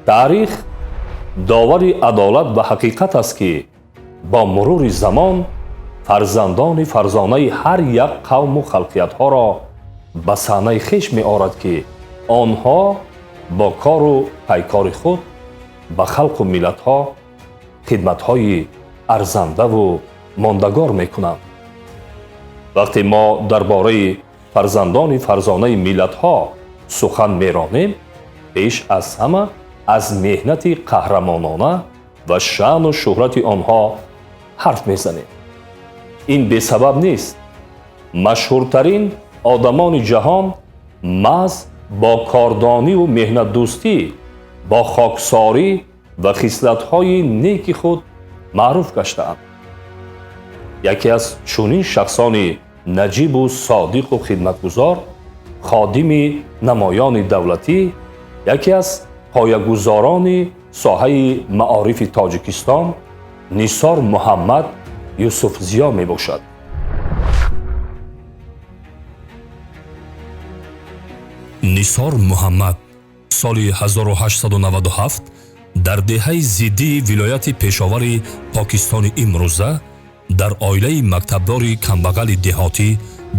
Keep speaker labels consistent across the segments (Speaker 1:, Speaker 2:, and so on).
Speaker 1: Таърих довари адолат ва ҳақиқат аст, ки бо мурури замон фарзандони фарзонаи ҳар як қавму халқиятҳоро ба саҳнаи хеш меорад, ки онҳо бо кору пайкори худ ба халқу миллатҳо хидматҳои арзандаву мондагор мекунанд. Вақте мо дар бораи фарзандони фарзонаи миллатҳо сухан меронем, пеш аз ҳама аз меҳнати қаҳрамонона ва шаъну шӯҳрати онҳо ҳарф мезанем. Ин бесабаб нест. Машҳуртарин одамони ҷаҳон маҳз бо кордониву меҳнатдӯстӣ, бо хоксорӣ ва хислатҳои неки худ маъруф гаштаанд. Яке аз чунин шахсони наҷибу содиқу хидматгузор, ходими намоёни давлатӣ, яке аз поягузорони соҳаи маорифи Тоҷикистон Нисор Муҳаммад Юсуфзиё мебошад. Нисор Муҳаммад соли 1897 дар деҳаи зиддии вилояти Пешовари Покистони имрӯза дар оилаи мактабдори камбағали деҳотӣ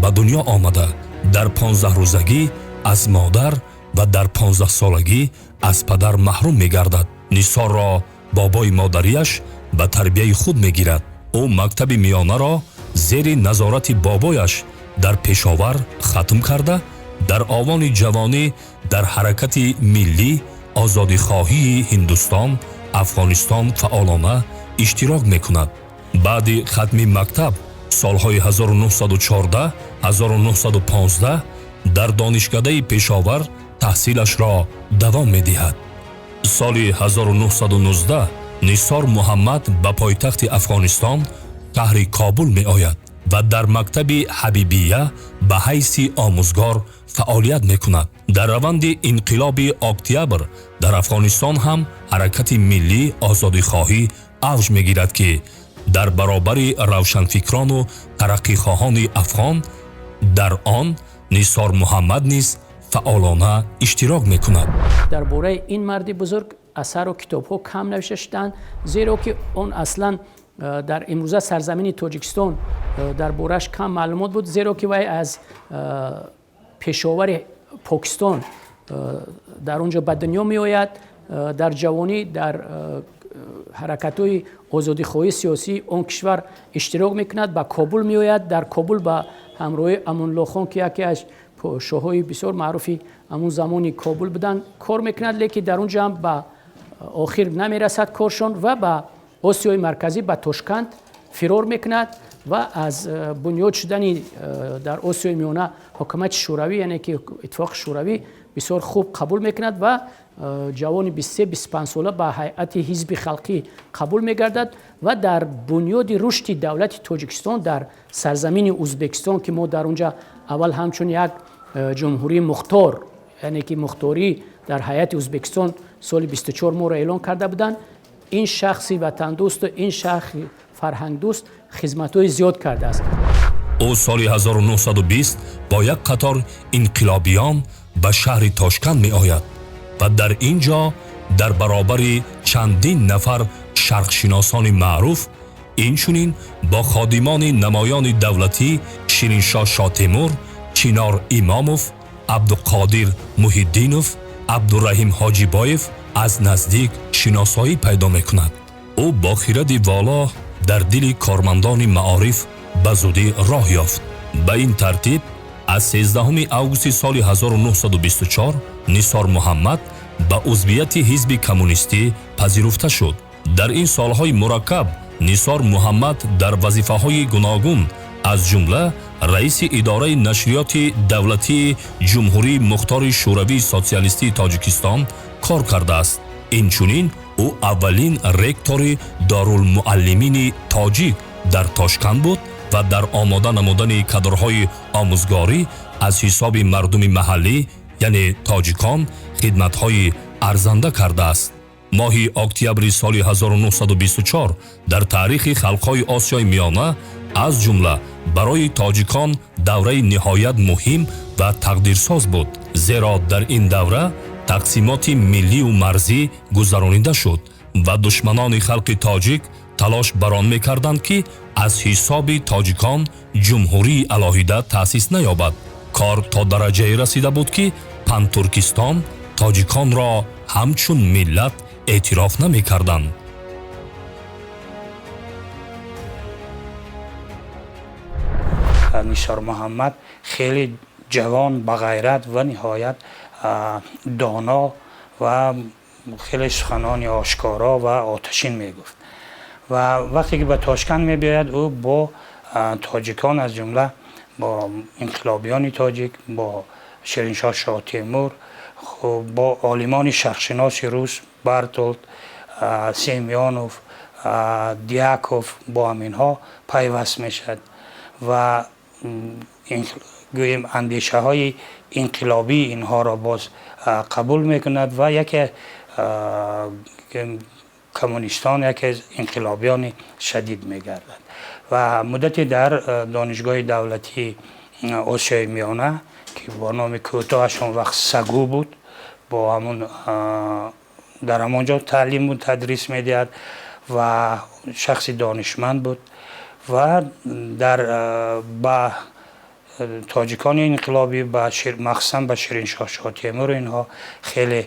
Speaker 1: ба дунё омада, дар 15-рӯзагӣ аз модар ва дар 15-солагӣ аз падар маҳрум мегардад. Нисорро бобои модарияш ба тарбияи худ мегирад. Ӯ мактаби миёнаро зери назорати бобояш дар Пешовар хатм карда, дар овони ҷавонӣ дар ҳаракати миллӣ озодихоҳии Ҳиндустон, Афғонистон фаъолона иштирок мекунад. Баъди хатми мактаб солҳои 1914 1915 дар донишкадаи Пешовар таҳсилашро давом медиҳад. Соли 1919 Нисор Муҳаммад ба пойтахти Афғонистон, шаҳри Кобул меояд ва дар мактаби Ҳабибия ба ҳайси омӯзгор фаъолият мекунад. Дар раванди инқилоби октябр дар Афғонистон ҳам ҳаракати миллӣ озодихоҳӣ авҷ мегирад, ки дар баробари равшанфикрону тараққихоҳони афғон дар он Нисор Муҳаммад низ фаъолона иштирок мекунад.
Speaker 2: Дар бораи ин марди бузург асару китобҳо кам навишта шуданд, зеро ки он аслан дар имрӯза сарзамини Тоҷикистон дар борааш кам маълумот буд, зеро ки вай аз Пешовари Покистон дар он ҷо ба дунё меояд. Дар ҷавонӣ дар ҳаракатҳои озодихоҳии сиёсии он кишвар иштирок мекунад, ба Кобул меояд. Дар Кобул ба ҳамроҳи Амонуллохон, ки яке аз шоҳҳои бисёр маъруфи ҳамун замони Кобул буданд, кор мекунад, лекин дар он ҷо ҳам ба охир намерасад коршон ва ба Осиёи Марказӣ, ба Тошканд фирор мекунад ва аз бунёд шудани дар Осиёи Миёна ҳукумати Шӯравӣ, яъне ки Иттифоқи Шӯравӣ, бисёр хуб қабул мекунад ва ҷавони 23-25 сола ба ҳайати ҳизби халқӣ қабул мегардад ва дар бунёди рушди давлати Тоҷикистон дар сарзамини Узбекистон, ки мо дар онҷа аввал ҳамчун як ҷумҳурии мухтор, яъне ки мухторӣ дар ҳайати Узбекистон соли 24 моро эълон карда буданд, ин шахси ватандӯсту ин шахси фарҳангдӯст хизматҳои зиёд кардааст.
Speaker 1: Ӯ соли 1920 бо як қатор инқилобиён ба шаҳри Тошканд меояд ва дар ин ҷо дар баробари чандин нафар шарқшиносони маъруф, инчунин бо ходимони намоёни давлатӣ Шириншоҳ Шотемур, Чинор Имомов, Абдуқодир Муҳиддинов, Абдураҳим Ҳоҷибоев аз наздик шиносоӣ пайдо мекунад. Ӯ бо хиради воло дар дили кормандони маориф ба зудӣ роҳ ёфт. Ба ин тартиб аз 13 августи соли 1924 Нисор Муҳаммад ба узвияти ҳизби коммунистӣ пазируфта шуд. Дар ин солҳои мураккаб Нисор Муҳаммад дар вазифаҳои гуногун, аз ҷумла раиси идораи нашриёти давлатии Ҷумҳурии Мухтори Шӯравии Социалистии Тоҷикистон кор кардааст. Инчунин ӯ аввалин ректори Дорулмуаллимини тоҷик дар Тошканд буд ва дар омода намудани кадрҳои омӯзгорӣ аз ҳисоби мардуми маҳаллӣ, яъне тоҷикон, хидматҳои арзанда кардааст. Моҳи октябри соли 1924 дар таърихи халқҳои Осиёи Миёна, аз ҷумла барои тоҷикон, давраи ниҳоят муҳим ва тақдирсоз буд, зеро дар ин давра Тақсимоти миллию марзӣ гузаронида шуд ва душманони халқи тоҷик талош бар он мекарданд, ки аз ҳисоби тоҷикон ҷумҳурии алоҳида таъсис наёбад. Кор то дараҷае расида буд, ки Пантуркистон тоҷиконро ҳамчун миллат эътироф намекарданд.
Speaker 3: Нисор Муҳаммад хеле ҷавон, бағайрат ва ниҳоят доно ва хеле суханони ошкоро ва оташин мегуфт. Ва вақте ки ба Тошканд мебиёяд, ӯ бо тоҷикон, аз ҷумла бо инқилобиёни тоҷик, бо Шириншоҳ Шоҳтемур, бо олимони шарқшиноси рус Бартолд, Семёнов, Дьяков, бо ҳаминҳо пайваст мешавад ва гӯем, андешаҳои инқилобии инҳоро боз қабул мекунад ва яке коммунистон, яке аз инқилобиёни шадид мегардад. Ва муддате дар Донишгоҳи давлатии Осиёи Миёна, ки бо номи кӯтоҳаш он вақт САГУ буд, бо ҳамун дар ҳамон ҷо таълиму тадрис медиҳад ва шахси донишманд буд ва дар ба тоҷикони инқилобӣ, махсусан ба Шириншоҳ Шоҳтемур, инҳо хеле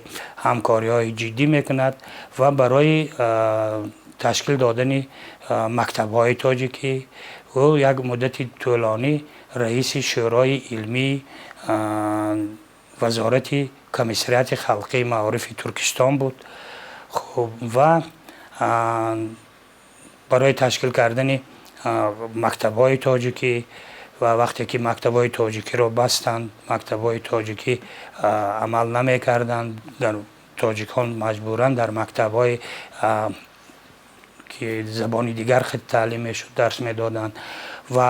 Speaker 3: ҳамкориҳои ҷиддӣ мекунад ва барои ташкил додани мактабҳои тоҷикӣ ӯ як муддати тӯлонӣ раиси Шӯрои илмии Вазорати Комиссариати халқии маорифи Туркистон буд. Хуб, ва барои ташкил кардани мактабҳои тоҷикӣ ва вақте ки мактабҳои тоҷикиро бастанд, мактабҳои тоҷикӣ амал намекарданд, дар тоҷикон маҷбуран дар мактабҳое ки забони дигар таълим мешуд дарс медоданд ва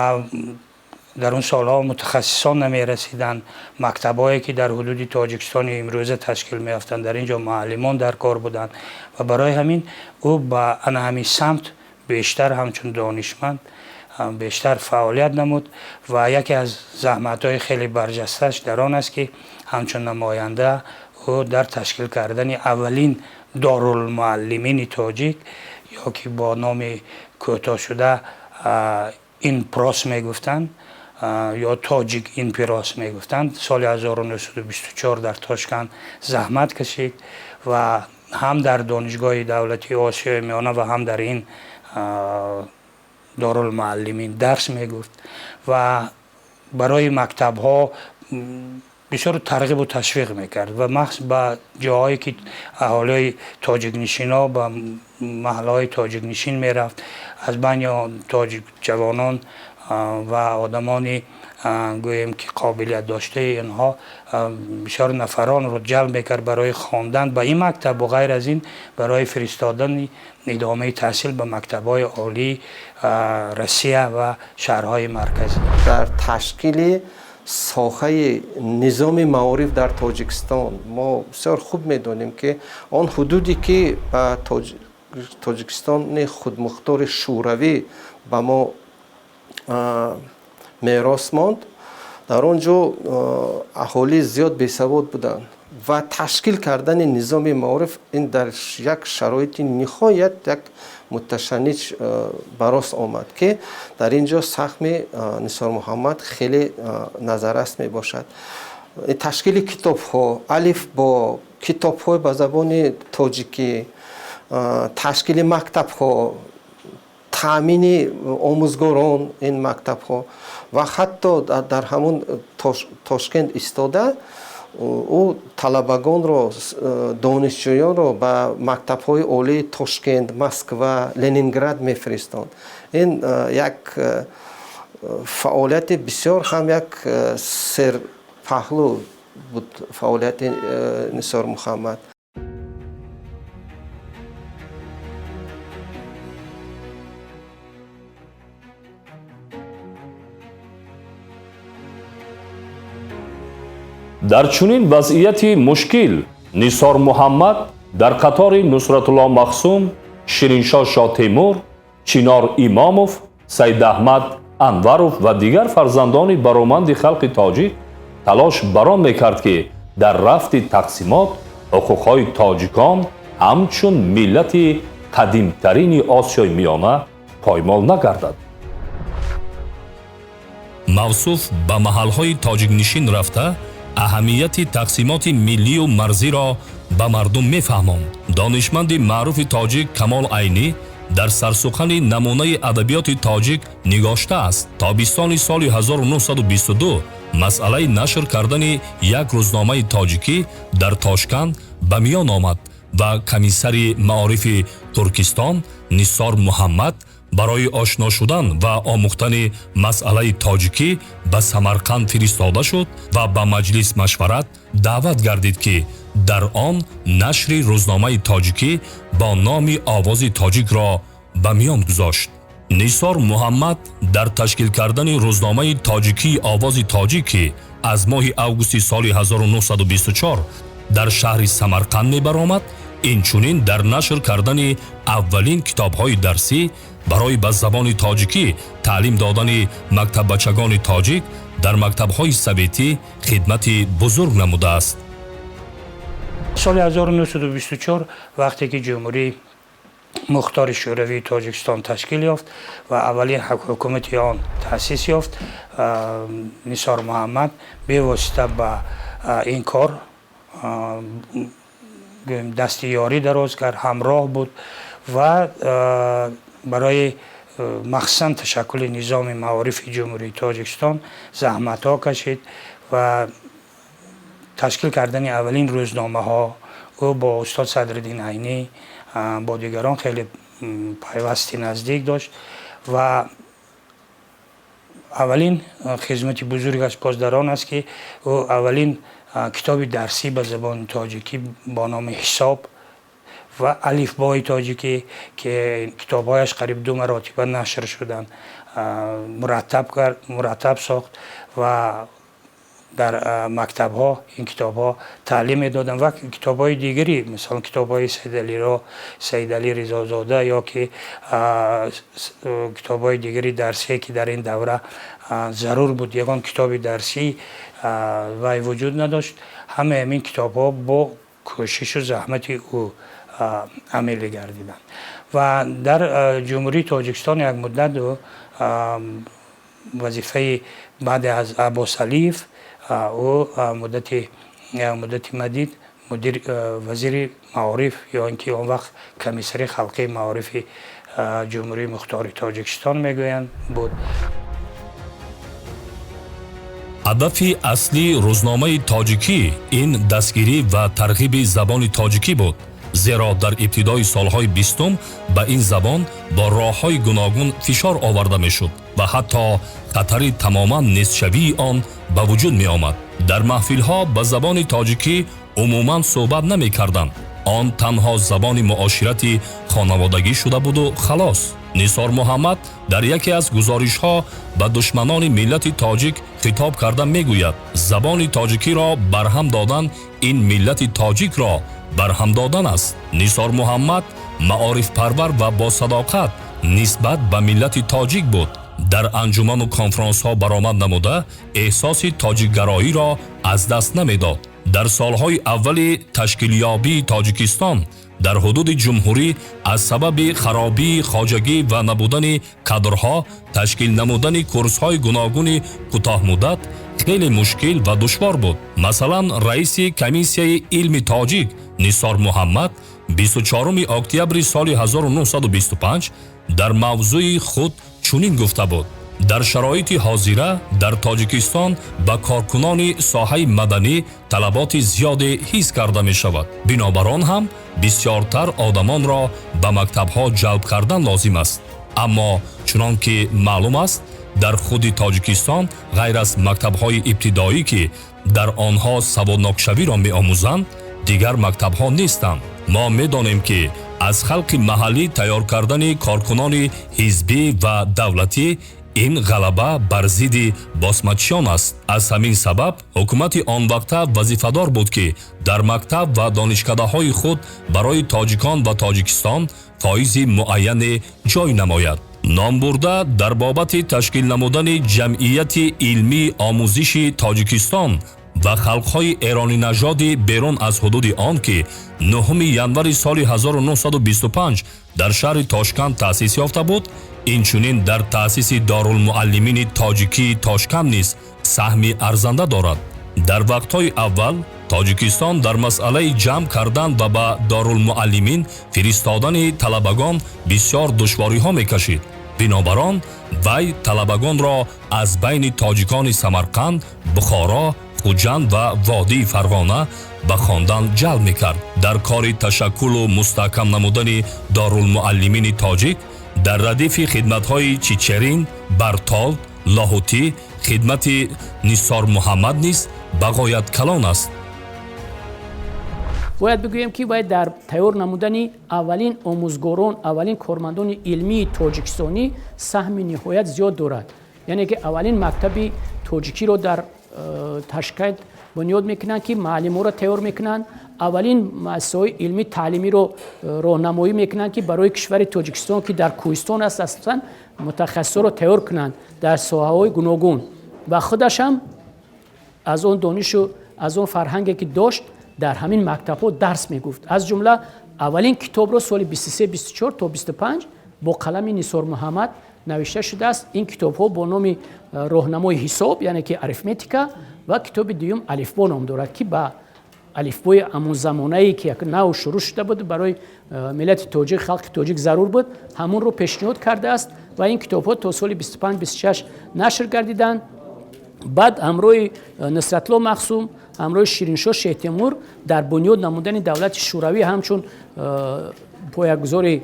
Speaker 3: дар он солҳо мутахассисон намерасиданд. Мактабҳое ки дар ҳудуди Тоҷикистони имрӯза ташкил меёфтанд, дар ин ҷо муаллимон дар кор буданд ва барои ҳамин ӯ ба ана ҳамин самт бештар ҳамчун донишманд бештар фаъолият намуд. Ва яке аз заҳматҳои хеле барҷастааш дар он аст, ки ҳамчун намоянда ӯ дар ташкил кардани аввалин дорулмуаллимини тоҷик, ё ки бо номи кӯтоҳшуда Инпрос мегуфтанд ё Тоҷик Инпирос мегуфтанд, соли 1924 дар Тошканд заҳмат кашид ва ҳам дар Донишгоҳи давлатии Осиёи Миёна ва ҳам дар ин дорулмуаллимин дарс мегуфт ва барои мактабҳо бисёр тарғибу ташвиқ мекард ва махз ба ҷоҳое ки аҳолиҳои тоҷикнишино, ба маҳаллаҳои тоҷикнишин мерафт, аз байни тоҷик ҷавонон ва одамони, гӯем ки, қобилият доштаи инҳо бисёр нафаронро ҷалб мекард барои хондан ба ин мактаб ва ғайр аз ин барои фиристодани идомаи таҳсил ба мактабҳои олии Россия ва шаҳрҳои марказӣ.
Speaker 4: Дар ташкили соҳаи низоми маориф дар Тоҷикистон мо бисёр хуб медонем, ки он ҳудуде ки ба Тоҷикистони худмухтори Шӯравӣ ба мо мерос монд, дар он ҷо аҳолӣ зиёд бесавод буданд ва ташкил кардани низоми маориф ин дар як шароити ниҳоят як муташанниҷ барос омад, ки дар ин ҷо саҳми Нисормуҳаммад хеле назаррас мебошад. Ташкили китобҳо, алифбо, китобҳои ба забони тоҷикӣ, ташкили мактабҳо, таъмини омӯзгорон ин мактабҳо ва ҳатто дар ҳамун Тошкент истода ӯ талабагонро, донишҷӯёнро ба мактабҳои олии Тошкент, Москва, Ленинград мефиристонд. Ин як фаъолияти бисёр ҳам як серпаҳлӯ буд, фаъолияти Нисор Муҳаммад.
Speaker 1: Дар чунин вазъияти мушкил Нисор Муҳаммад дар қатори Нусратулло Махсум, Шириншоҳ Шоҳтемур, Чинор Имомов, Сайдаҳмад Анваров ва дигар фарзандони бароманди халқи тоҷик талош бар он мекард, ки дар рафти тақсимот Ҳуқуқҳои тоҷикон ҳамчун миллати қадимтарини Осиёи Миёна поймол нагардад. Мавсуф ба маҳалҳои тоҷикнишин рафта, аҳамияти тақсимоти миллию марзиро ба мардум мефаҳмонд. Донишманди маъруфи тоҷик Камол Айнӣ дар сарсухани намунаи адабиёти тоҷик нигоштааст: тобистони соли 1922 масъалаи нашр кардани як рӯзномаи тоҷикӣ дар Тошканд ба миён омад ва комиссари маорифи Туркистон Нисор Муҳаммад барои ошно шудан ва омӯхтани масъалаи тоҷикӣ ба Самарқанд фиристода шуд ва ба маҷлис машварат даъват гардид, ки дар он нашри рӯзномаи тоҷикӣ бо номи Овози тоҷикро ба миён гузошт. Нисор Муҳаммад дар ташкил кардани рӯзномаи тоҷикии Овози тоҷик, ки аз моҳи августи соли 1924 дар шаҳри Самарқанд мебаромад, инчунин дар нашр кардани аввалин китобҳои дарсӣ барои ба забони тоҷикӣ таълим додани мактаббачагони тоҷик дар мактабҳои советӣ хидмати бузург намудааст.
Speaker 3: Соли 1924, вақте ки Ҷумҳурии Мухтори Шӯравии Тоҷикистон ташкил ёфт ва аввалин ҳукумати он таъсис ёфт, Нисор Муҳаммад бевосита ба ин кор дасти ёрӣ дароз кард, ҳамроҳ буд ва барои махсусан ташаккули низоми маорифи Ҷумҳурии Тоҷикистон заҳматҳо кашид ва ташкил кардани аввалин рӯзномаҳо. Ӯ бо устод Садриддин Айнӣ, бо дигарон хеле пайвасти наздик дошт ва аввалин хизмати бузургаш боз дар он аст, ки ӯ аввалин китоби дарсӣ ба забони тоҷикӣ бо номи «Ҳисоб» ва «Алифбои тоҷикӣ», ки китобҳояш қариб ду маротиба нашр шуданд, мураттаб кард, мураттаб сохт ва дар мактабҳо ин китобҳо таълим медоданд ва китобҳои дигари, мисалан, китобҳои Саидалӣ Ризозода ё ки китобҳои дигари дарсие, ки дар ин давра зарур буд. Ягон китоби дарсӣ вай вуҷуд надошт. Ҳамаи ҳамин китобҳо бо кӯшишу заҳмати ӯ амалӣ гардиданд ва дар Ҷумҳурии Тоҷикистон як муддат ӯ вазифаи баъде аз Аббосалиев ӯ муддати мадид мудир, вазири маориф ё ин ки он вақт комиссари халқии маорифи Ҷумҳурии Мухтори Тоҷикистон мегӯянд буд.
Speaker 1: Ҳадафи аслии рӯзномаи тоҷикӣ ин дастгирӣ ва тарғиби забони тоҷикӣ буд, зеро дар ибтидои солҳои бистум ба ин забон бо роҳҳои гуногун фишор оварда мешуд ва ҳатто хатари тамоман нестшавии он ба вуҷуд меомад. Дар маҳфилҳо ба забони тоҷикӣ умуман суҳбат намекарданд. Он танҳо забони муоширати хонаводагӣ шуда буду халос. Нисор Муҳаммад дар яке аз гузоришҳо ба душманони миллати тоҷик хитоб карда мегӯяд: забони тоҷикиро барҳам додан ин миллати тоҷикро барҳам додан аст. Нисор Муҳаммад маорифпарвар ва босадоқат нисбат ба миллати тоҷик буд. Дар анҷуману конфронсҳо баромад намуда, эҳсоси тоҷикгароиро аз даст намедод. Дар солҳои аввали ташкилёбии Тоҷикистон дар ҳудуди ҷумҳурӣ аз сабаби харобии хоҷагӣ ва набудани кадрҳо ташкил намудани курсҳои гуногуни кӯтоҳмуддат хеле мушкил ва душвор буд. Масалан, раиси комиссияи илми тоҷик Нисор Муҳаммад 24 октябри соли 1925 дар мавзӯи худ чунин гуфта буд: дар шароити ҳозира дар Тоҷикистон ба коркунони соҳаи маданӣ талаботи зиёде ҳис карда мешавад. Бинобар он ҳам бисёртар одамонро ба мактабҳо ҷалб кардан лозим аст. Аммо чунон ки маълум аст, дар худи Тоҷикистон ғайр аз мактабҳои ибтидоӣ, ки дар онҳо саводнокшавиро меомӯзанд, дигар мактабҳо нестанд. Мо медонем, ки аз халқи маҳаллӣ тайёр кардани коркунони ҳизбӣ ва давлатӣ ин ғалаба бар зидди босмачиён аст. Аз ҳамин сабаб ҳукумати он вақта вазифадор буд, ки дар мактаб ва донишкадаҳои худ барои тоҷикон ва Тоҷикистон фоизи муайяне ҷой намояд. Номбурда дар бобати ташкил намудани Ҷамъияти илмии омӯзиши Тоҷикистон Ва халқҳои эронинажоди берун аз ҳудуди он, ки 9 январи соли 1925 дар шаҳри Тошканд таъсис ёфта буд, инчунин дар таъсиси Дорулмуаллимини тоҷикии Тошканд низ саҳми арзанда дорад. Дар вақтҳои аввал Тоҷикистон дар масъалаи ҷамъ кардан ва ба Дорулмуаллимин фиристодани талабагон бисёр душвориҳо мекашид. Бинобар он вай талабагонро аз байни тоҷикони Самарқанд, Бухоро, Хуҷанд ва водии Фарғона ба хондан ҷалб мекард. Дар кори ташаккулу мустаҳкам намудани Дорулмуаллимини тоҷик дар радифи хидматҳои Чичерин, Бартолд, Лоҳутӣ хидмати Нисормуҳаммад низ ба ғоят калон аст.
Speaker 2: Бояд бигӯем, ки вай дар тайёр намудани аввалин омӯзгорон, аввалин кормандони илмии тоҷикистонӣ саҳми ниҳоят зиёд дорад. Яъне ки аввалин мактаби тоҷикиро дар Ташкент бунёд мекунанд, ки муаллимҳоро тайёр мекунанд, аввалин муассисаҳои илмии таълимиро роҳнамоӣ мекунанд, ки барои кишвари Тоҷикистон, ки дар кӯҳистон аст, асосан мутахассисҳоро тайёр кунанд дар соҳаҳои гуногун. Ва худаш ҳам аз он донишу аз он фарҳанге, ки дошт, дар ҳамин мактабҳо дарс мегуфт. Аз ҷумла аввалин китобро соли 23, 24 то 25 бо қалами Нисормуҳаммад навишта шудааст. Ин китобҳо бо номи Роҳнамои ҳисоб, яъне ки арифметика, ва китоби дуюм Алифбо ном дорад, ки ба алифбои ҳамон замонае, ки нав шурӯъ шуда буд, барои миллати тоҷик, халқи тоҷик зарур буд, ҳамонро пешниҳод кардааст. Ва ин китобҳо то соли 25, 26 нашр гардиданд. Баъд ҳамроҳи Нусратулло Махсум, ҳамроҳи Шириншоҳ Шеҳтемур дар бунёд намудани давлати Шӯравӣ, ҳамчун поягузори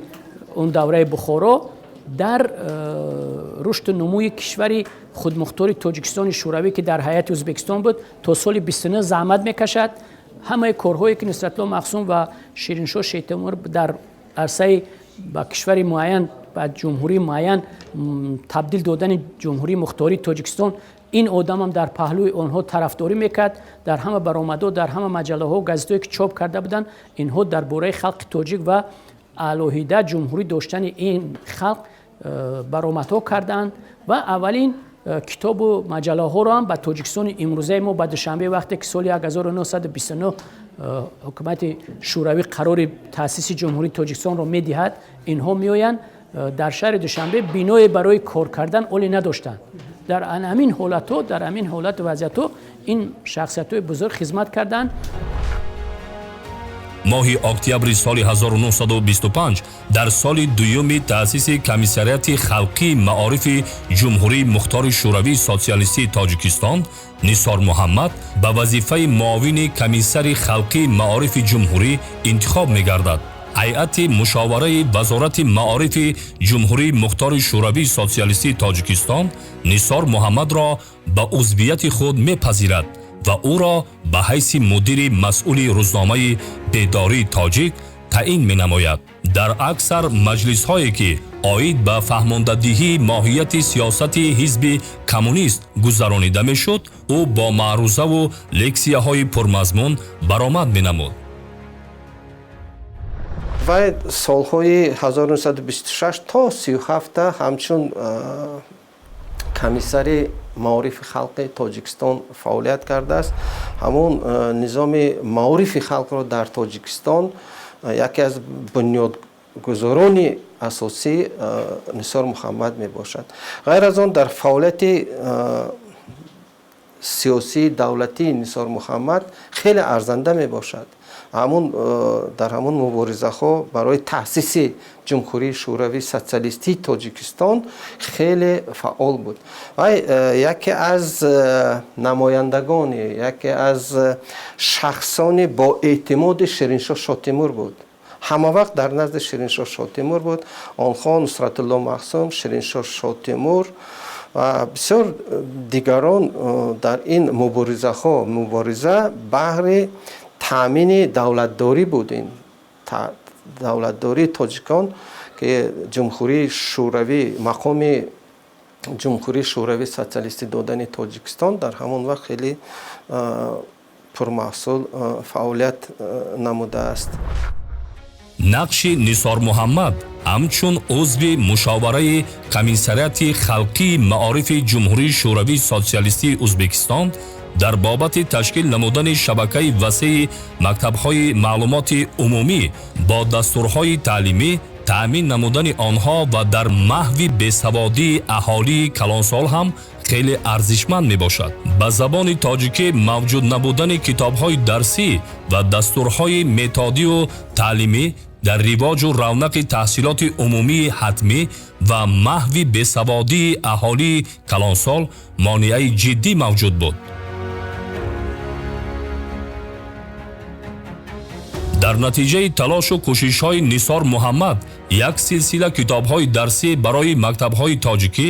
Speaker 2: он давраи Бухоро, дар рушду нумӯи кишвари худмухтори Тоҷикистони Шӯравӣ, ки дар ҳайати Ӯзбекистон буд, то соли 29 заҳмат мекашад. Ҳамаи корҳое, ки Нусратулло Махсум ва Шириншоҳ Шеҳтемур дар арсаи ба кишвари муайян, ба ҷумҳурии муайян табдил додани Ҷумҳурии Мухтории Тоҷикистон, ин одамам дар паҳлӯи онҳо тарафдорӣ мекард. Дар ҳама баромадҳо, дар ҳама маҷаллаҳо, газетҳое, ки чоп карда буданд, инҳо дар бораи халқи тоҷик ва алоҳида ҷумҳурӣ доштани ин халқ баромадҳо карданд. Ва аввалин китобу маҷаллаҳоро ҳам ба Тоҷикистони имрӯзаи мо, ба Душанбе, вақте ки соли 1929 ҳукумати Шӯравӣ қарори таъсиси Ҷумҳурии Тоҷикистонро медиҳад, инҳо меоянд. Дар шаҳри Душанбе биное барои кор кардан оле надоштанд. Дар ҳамин ҳолатҳо, дар ҳамин ҳолату вазъиятҳо ин шахсиятҳои бузург хизмат карданд.
Speaker 1: Моҳи октябри соли 1925, дар соли дуюми таъсиси Комиссариати халқии маорифи Ҷумҳурии Мухтори Шӯравии Социалистии Тоҷикистон, Нисормуҳаммад ба вазифаи муовини комиссари халқии маорифи ҷумҳурӣ интихоб мегардад. Ҳайати мушовараи Вазорати маорифи Ҷумҳурии Мухтори Шӯравии Социалистии Тоҷикистон Нисор Муҳаммадро ба узвияти худ мепазирад ва ӯро ба ҳайси мудири масъули рӯзномаи Бедории тоҷик таъин менамояд. Дар аксар маҷлисҳое, ки оид ба фаҳмондадиҳии моҳияти сиёсати ҳизби коммунист гузаронида мешуд, ӯ бо маърузаву лексияҳои пурмазмун баромад менамуд.
Speaker 4: Вай солҳои 1926 то 37 ҳамчун комиссари маорифи халқи Тоҷикистон фаъолият кардааст. Ҳамон низоми маорифи халқро дар Тоҷикистон яке аз бунёдгузорони асосӣ Нисор Муҳаммад мебошад. Ғайр аз он, дар фаъолияти сиёсии давлатии Нисор Муҳаммад хеле арзанда мебошад. Ҳамун дар ҳамун муборизаҳо барои таъсиси Ҷумҳурии Шӯравии Социалистии Тоҷикистон хеле фаъол буд. Вай яке аз намояндагони, яке аз шахсони боэътимоди Шириншоҳ Шотимур буд. Ҳама вақт дар назди Шириншоҳ Шотимур буд. Онҳо, Нусратулло Махсум, Шириншоҳ Шотимур ва бисёр дигарон, дар ин муборизаҳо, мубориза баҳри таъмини давлатдорӣ буд, ин давлатдории тоҷикон, ки Ҷумҳурии Шӯравӣ, мақоми Ҷумҳурии Шӯравии Социалистӣ додани Тоҷикистон, дар ҳамон вақт хеле пурмаҳсул фаъолият намудааст.
Speaker 1: Нақши Нисормуҳаммад ҳамчун узви мушовараи Комиссариати халқии маорифи Ҷумҳурии Шӯравии Социалистии Ӯзбекистон Дар бобати ташкил намудани шабакаи васеи мактабҳои маълумоти умумӣ бо дастурҳои таълимӣ, таъмин намудани онҳо ва дар маҳви бесаводии аҳолии калонсол ҳам хеле арзишманд мебошад. Ба забони тоҷикӣ мавҷуд набудани китобҳои дарсӣ ва дастурҳои методию таълимӣ дар ривоҷу равнақи таҳсилоти умумии ҳатмӣ ва маҳви бесаводии аҳолии калонсол монеаи ҷиддӣ мавҷуд буд. Дар натиҷаи талошу кӯшишҳои Нисор Муҳаммад як силсила китобҳои дарсӣ барои мактабҳои тоҷикӣ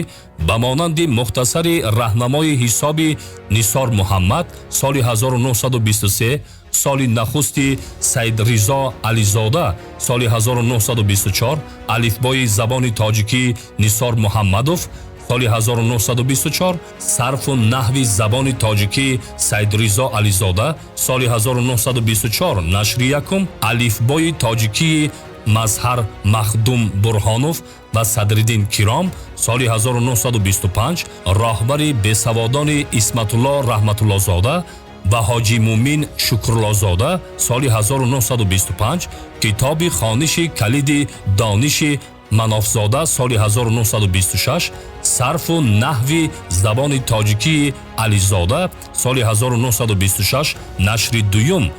Speaker 1: ба монанди Мухтасари раҳнамои ҳисоби Нисор Муҳаммад соли 1923, соли нахусти Саидризо Ализода соли 1924, Алифбои забони тоҷикӣ Нисор Муҳаммадов соли 1924, Сарфу наҳви забони тоҷикӣ Саидризо Ализода соли 1924 нашри якум, Алифбои тоҷикии Мазҳар Махдум Бурҳонов ва Садриддин Киром соли 1925, Роҳбари бесаводони Исматулло Раҳматуллозода ва Ҳоҷи Мумин Шукруллозода соли 1925, Китоби хониши калиди дониши Манофзода соли 1926, Сарфу наҳви забони тоҷикии Ализода соли 1926 нашри дуюм,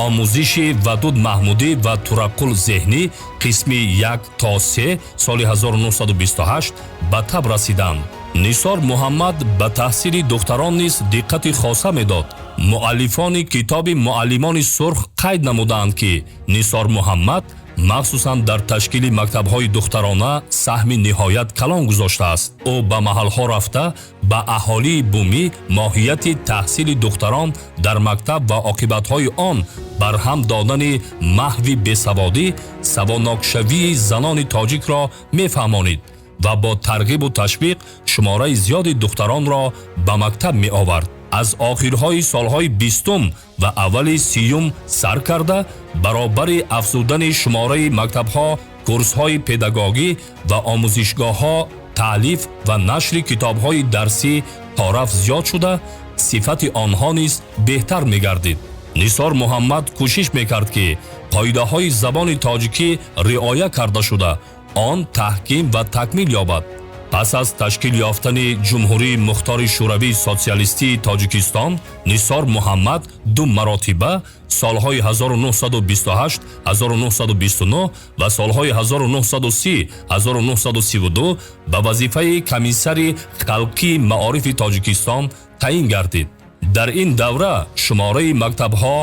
Speaker 1: Омӯзиши Вадуд Маҳмудӣ ва Тураққул Зеҳнӣ қисми 1 то 3 соли 1928 ба таб расиданд. Нисор Муҳаммад ба таҳсили духтарон низ диққати хоса медод. Муаллифони китоби Муаллимони сурх қайд намудаанд, ки Нисор Муҳаммад махсусан дар ташкили мактабҳои духтарона саҳми ниҳоят калон гузоштааст. Ӯ ба маҳалҳо рафта, ба аҳолии бумӣ моҳияти таҳсили духтарон дар мактаб ва оқибатҳои он барҳам додани маҳви бесаводӣ, саводнокшавии занони тоҷикро мефаҳмонид ва бо тарғибу ташвиқ шумораи зиёди духтаронро ба мактаб меовард. Аз охирҳои солҳои 20-ум ва аввали 30-юм сар карда, баробари афзудани шумораи мактабҳо, курсҳои педагогӣ ва омӯзишгоҳҳо, таълиф ва нашри китобҳои дарсӣ торафт зиёд шуда, сифати онҳо низ беҳтар мегардид. Нисор Муҳаммад кӯшиш мекард, ки қоидаҳои забони тоҷикӣ риоя карда шуда, он таҳким ва такмил ёбад. Пас аз ташкил ёфтани Ҷумҳурии Мухтори Шӯравии Социалистии Тоҷикистон, Нисор Муҳаммад ду маротиба солҳои 1928, 1929 ва солҳои 1930, 1932 ба вазифаи комиссари халқии маорифи Тоҷикистон таъин гардид. Дар ин давра шумораи мактабҳо,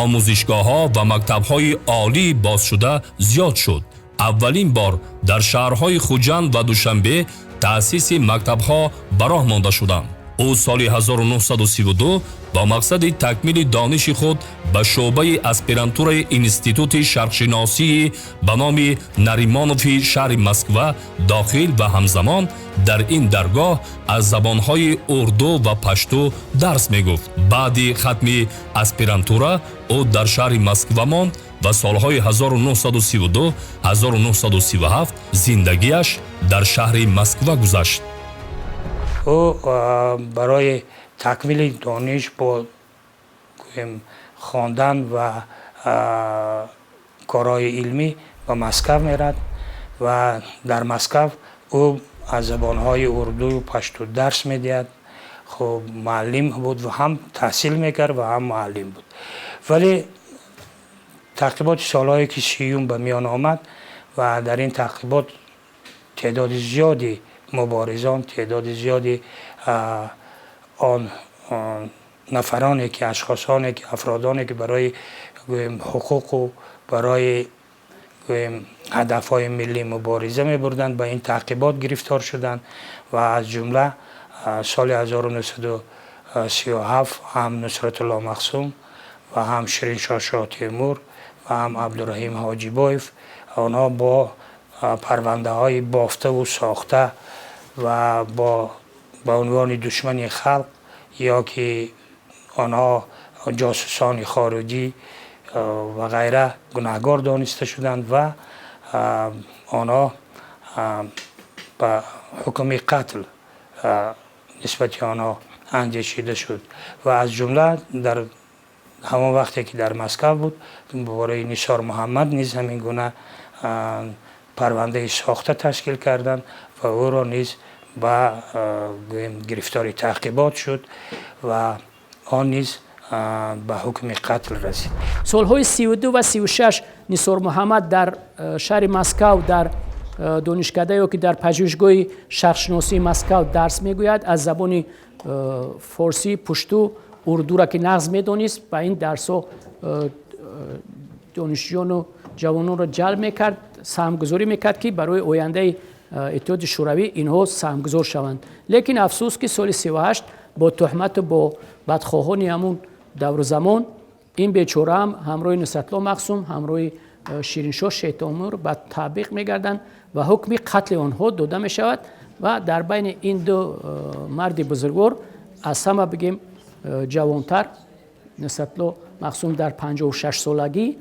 Speaker 1: омӯзишгоҳҳо ва мактабҳои олии бозшуда зиёд шуд. Аввалин бор дар шаҳрҳои Хуҷанд ва Душанбе таъсиси мактабҳо ба роҳ монда шуданд. Ӯ соли 1932 бо мақсади такмили дониши худ ба шӯъбаи аспирантураи Институти шарқшиносии ба номи Наримонови шаҳри Москва дохил ва ҳамзамон дар ин даргоҳ аз забонҳои урду ва пашту дарс мегуфт. Баъди хатми аспирантура ӯ дар шаҳри Москва монд ва солҳои 1932, 1937 зиндагиаш дар шаҳри Москва гузашт.
Speaker 3: Ӯ барои такмили дониш бо хондан ва корҳои илмӣ ба Москав мерад ва дар Москав ӯ аз забонҳои урдую пашту дарс медиҳад. Хуб, муаллим буд ва ҳам таҳсил мекард ва ҳам муаллим буд. Вале таъқиботи солҳое ки 30-юм ба миён омад ва дар ин таъқибот теъдоди зиёди муборизон, теъдоди зиёди он нафароне ки, ашхосоне ки, афродоне ки барои гӯем ҳуқуқу барои гӯем ҳадафҳои миллӣ мубориза мебурданд, ба ин таъқибот гирифтор шуданд ва аз ҷумла соли 1937 ҳам Нусратулло Махсум ва ҳам Шириншоҳ Шоҳтемур ва ҳам Абдураҳим Ҳоҷибоев, онҳо бо парвандаҳои бофтаву сохта ва ба унвони душмани халқ ё ки онҳо ҷосусони хориҷӣ ва ғайра гунаҳгор дониста шуданд ва онҳо ба ҳукми қатл нисбати онҳо андешида шуд ва аз ҷумла дар ҳамон вақте ки дар Москав буд, бораи Нисор Муҳаммад низ ҳамин гуна парвандаи сохта ташкил карданд ва ӯро низ ба гӯем гирифтори таъқибот шуд ва он низ ба ҳукми қатл расид.
Speaker 2: Солҳои 32 ва 36 Нисор Муҳаммад дар шаҳри Москав дар донишкада ё ки дар пажӯҳишгоҳи шарқшиносии Москав дарс мегӯяд. Аз забони форсӣ, пушту, урдура ки нағз медонист, ба ин дарсҳо донишҷӯёну ҷавононро ҷалб мекард, саҳмгузорӣ мекард, ки барои ояндаи Иттиҳоди Шӯравӣ инҳо саҳмгузор шаванд. Лекин афсӯс, ки соли 38 бо туҳмату бо бадхоҳони ҳамун давру замон ин бечораам ҳамроҳи Нусратулло Мақсум, ҳамроҳи Шириншоҳ Шеҳтемур ба таъбиқ мегарданд ва ҳукми қатли онҳо дода мешавад. Ва дар байни ин ду марди бузургвор аз ҳама бигем ҷавонтар Нусратулло Мақсум дар 56 солагӣ,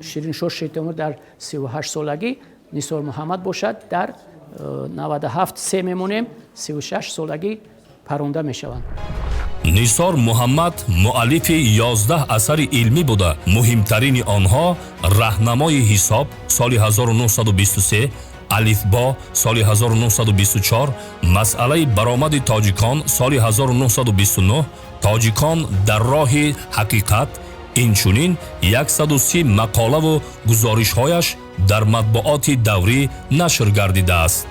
Speaker 2: Шириншоҳ Шеҳтемур дар 38 солагӣ, Нисор Муҳаммад бошад дар 97 се мемонем, 36 солагӣ паронда мешаванд.
Speaker 1: Нисор Муҳаммад муаллифи 11 асари илмӣ буда, муҳимтарини онҳо «Раҳнамои ҳисоб» соли 1923, «Алифбо» соли 1924, «Масъалаи баромади тоҷикон» соли 1929, «Тоҷикон дар роҳи ҳақиқат», инчунин 130 мақолаву гузоришҳояш дар матбуоти даврӣ нашр гардидааст.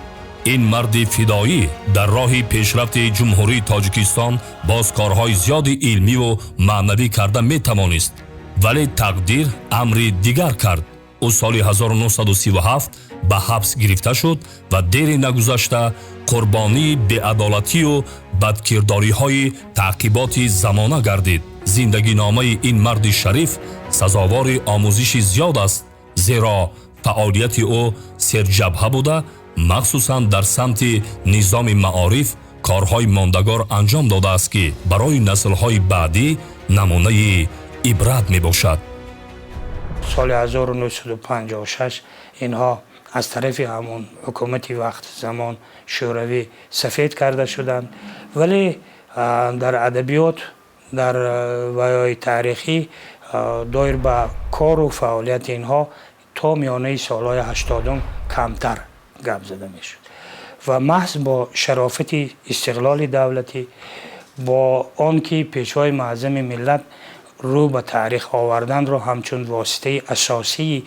Speaker 1: Ин марди фидоӣ дар роҳи пешрафти Ҷумҳурии Тоҷикистон боз корҳои зиёди илмиву маънавӣ карда метавонист, вале тақдир амри дигар кард. Ӯ соли 1937 ба ҳабс гирифта шуд ва дери нагузашта қурбонии беадолатию бадкирдориҳои таъқиботи замона гардид. Зиндагиномаи ин марди шариф сазовори омӯзиши зиёд аст, зеро фаъолияти ӯ серҷабҳа буда, махсусан дар самти низоми маориф корҳои мондагор анҷом додааст, ки барои наслҳои баъдӣ намунаи ибрат мебошад.
Speaker 3: Соли 1956 инҳо аз тарафи ҳамон ҳукумати вақт замон Шӯравӣ сафед карда шуданд, вале дар адабиёт, дар ваёи таърихӣ доир ба кору фаъолияти инҳо то миёнаи солҳои 80 камтар гап зада мешуд ва маҳз бо шарофати истиқлоли давлатӣ, бо он ки Пешвои муаззами миллат рӯ ба таърих оварданро ҳамчун воситаи асосии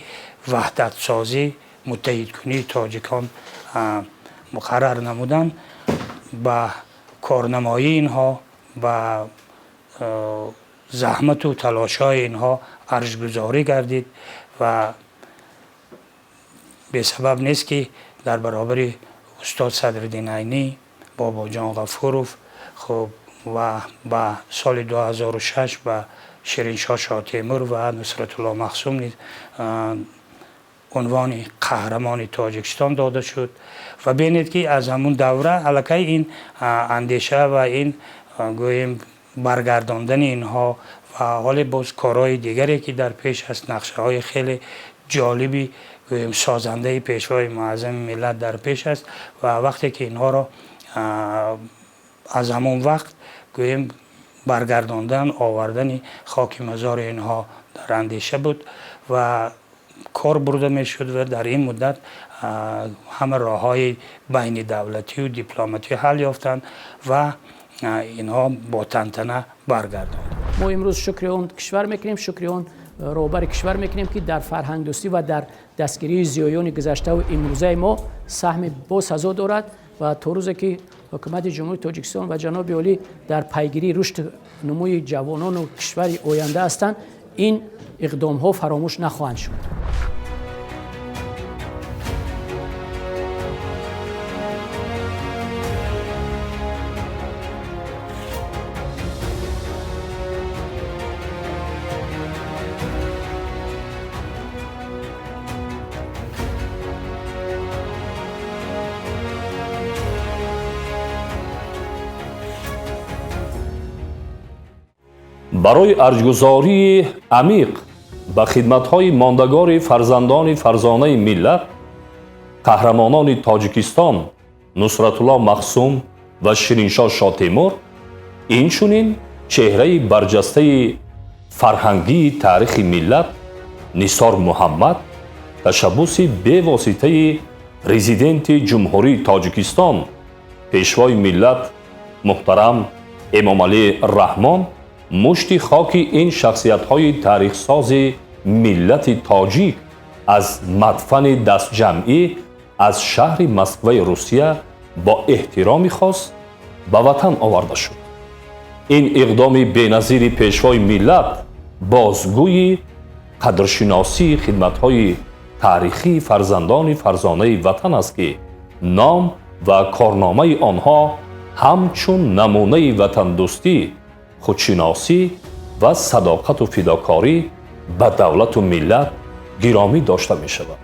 Speaker 3: ваҳдатсозӣ, муттаҳидкунии тоҷикон муқаррар намуданд, ба корнамоии инҳо, ба заҳмату талошҳои инҳо арҷгузорӣ гардид ва бесабаб нест, ки дар баробари устод Садриддин Айнӣ, Бобоҷон Ғафуров, хуб, ва ба соли 2006 ба Шириншоҳ Шоҳтемур ва Нусратулло Мақсум низ унвони қаҳрамони Тоҷикистон дода шуд. Ва бинед, ки аз ҳамун давра аллакай ин андеша ва ин гӯем баргардондани инҳо ва ҳоле боз корҳои дигаре, ки дар пеш аст, нақшаҳои хеле ҷолиби гӯем созандаи Пешвои муаззами миллат дар пеш аст. Ва вақте ки инҳоро аз ҳамон вақт гӯем баргардондан, овардани хоки мазори инҳо дар андеша буд ва кор бурда мешуд ва дар ин муддат ҳама роҳҳои байнидавлатию дипломатӣ ҳал ёфтанд ва инҳо бо тантана баргардонд.
Speaker 2: Мо имрӯз шукри он кишвар мекунем, шукри он роҳбари кишвар мекунем, ки дар фарҳангдӯстӣ ва дар дастгирии зиёёни гузаштаву имрӯзаи мо саҳми босазо дорад. Ва то рӯзе ки ҳукумати Ҷумҳурии Тоҷикистон ва ҷаноби олӣ дар пайгирии рушду нумӯи ҷавонону кишвари оянда ҳастанд, ин иқдомҳо фаромӯш нахоҳанд шуд.
Speaker 1: Барои арҷгузории амиқ ба хидматҳои мондагори фарзандони фарзонаи миллат, қаҳрамонони Тоҷикистон Нусратулло Мақсум, Ва Шириншоҳ Шотемур, инчунин чеҳраи барҷастаи фарҳангии таърихи миллат Нисор Муҳаммад ташаббуси бевоситаи Президенти Ҷумҳурии Тоҷикистон, Пешвои миллат муҳтарам Эмомалӣ Раҳмон мушти хоки ин шахсиятҳои таърихсози миллати тоҷик аз мадфани дастҷамъӣ аз шаҳри Москваи Русия бо эҳтироми хос ба ватан оварда шуд. Ин иқдоми беназири Пешвои миллат бозгӯи қадршиносии хидматҳои таърихии фарзандони фарзонаи ватан аст, ки ном ва корномаи онҳо ҳамчун намунаи ватандӯстӣ, худшиносӣ ва садоқату фидокорӣ ба давлату миллат гиромӣ дошта мешавад.